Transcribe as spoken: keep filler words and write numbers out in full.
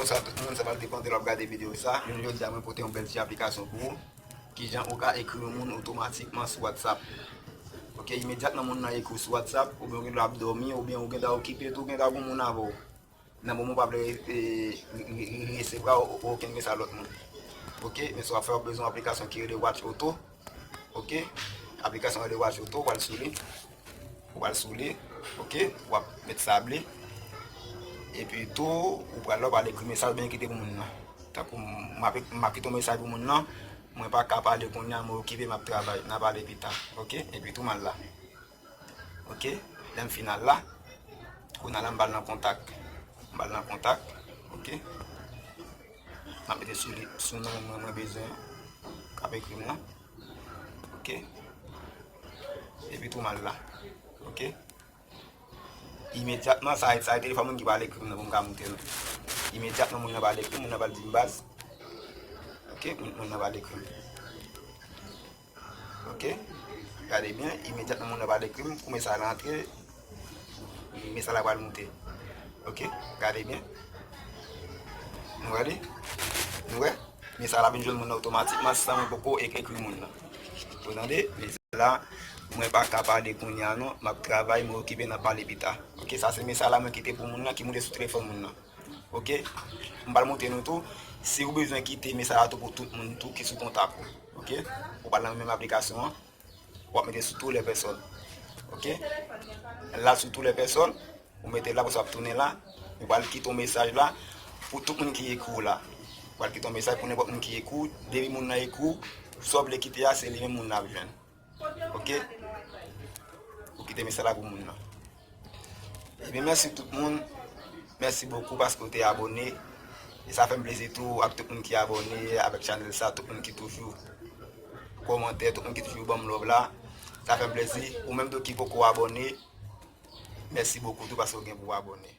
Sa tout moun, sa pral depann de lè w ap gade videyo sa. Jounen jodi a, mwen pote yon bèl ti aplikasyon pou ou. Kijan ou ka ekri yon moun otomatikman sou WhatsApp. Ok, imedyatman moun nan ekri w sou WhatsApp, oubyen ou gen dwa ap dòmi, oubyen ou gen dwa okipe tou, ou gen dwa gen moun avè w. Nan moman w pa vle e, e, e, e, resevwa o- o- okenn mesaj lòt moun. Ok, men sa w ap fè, w ap bezwen yon aplikasyon ki rele Watch Auto. Ok, aplikasyon rele Watch Auto, w al sou li. Ou pral sou li, ok, w ap met sable. Epi tou, ou pral la, w pral ekri mesaj oubyen kite pou moun nan. Tankou m ap, m ap kite yon mesaj pou moun nan, mwen pa ka pale kounye a, mwen okipe, m ap travay, n a pale pita, ok? Epi tou, m al la. Ok, lè m fin al la, kounye a la, m pral nan kontak. M pral nan kontak, ok? M ap mete sou li, sou non mwen, mwen bezwen, k ap ekri m nan. Ok. Epi tou m al la. Ok. Imedyatman, sa, sa e telefòn moun ki pral ekri m nan pou m ka montre nou. Imedyatman moun nan pral ekri m, moun nan pral di m baz. Ok, moun, moun nan pral ekri m. Ok. Gade byen, imedyatman moun nan pral ekri m, pou mesaj la antre, mesaj la pral moute. Ok, gade byen. Nou wè li? Nou wè? Mesaj la vin jwenn moun nan otomatikman san mwen poko e- ekri moun nan. Ou tande? Mesaj la, mwen pa ka pale kounye a non, m ap travay, mwen okipe, n a pale pita. Ok, sa se mesaj la mwen kite pou moun nan ki moute sou telefòn moun nan. Ok? M pral montre nou tou, si ou bezwen kite mesaj la tou pou tout moun tou ki sou kontak ou. Ok? Ou pral nan menm aplikasyon an. W ap mete sou tou lè pèsòn. Ok? La sou tou lè pèsòn, ou mete la, apre sa w ap tounen la, ou pral kite yon mesaj la pou tout moun ki ekri w la. Ou pral kite yon mesaj pou nenpòt moun ki ekri w, depi moun nan ekri w, sa w vle kite a, se li menm moun nan ap jwenn. Ok? Ou kite mesaj la pou moun nan. Ebyen, mèsi tout moun. Mèsi bokou paske w te abòne. E sa fè m plezi tou ak tout moun ki abòne avèk chanèl sa, tout moun ki toujou kòmante, tout moun ki toujou ban m love la. Sa fè m plezi. Ou menm tou ki poko abòne, mèsi bokou tou paske w gen pou w abòne.